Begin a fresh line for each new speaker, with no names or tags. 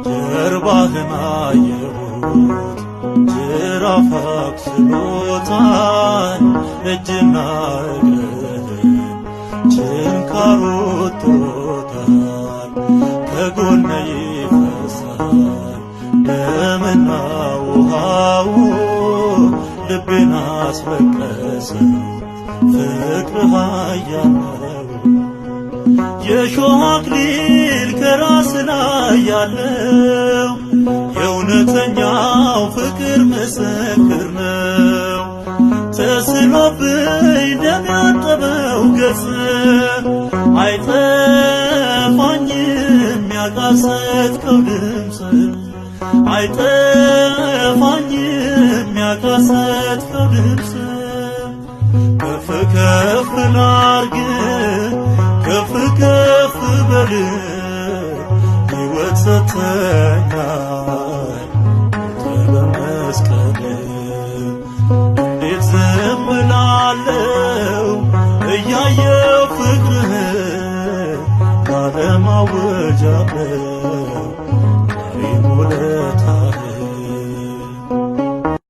ጀርባህን አየሁት ጅራፍ አቁስሎታል፣ እጅና እግርህን ችንካር ወጥቶታል። ከጎን ይፈሳል ደምና ውሃው፣ ልቤን አስለቀሰው ፍቅርህ ኃያል ነው። የሾህ አክሊል ከራስ ላይ ያለው የእውነተኛው ፍቅር ምስክር ነው። ተስሎብኝ ደም ያጠበው ገጽ አይጠፋኝም ያቃሰትከው ድምፅ፣ አይጠፋኝም ያቃሰትከው ድምፅ። ከፍ ከፍ ላርግ፣ ከፍ ከፍ በል፣ ሕይወት ሰጥተኛል በመስቀል። እንዴት ዝም እላለሁ እያየሁ ፍቅርህን፣ ለዓለም አውጃለሁ።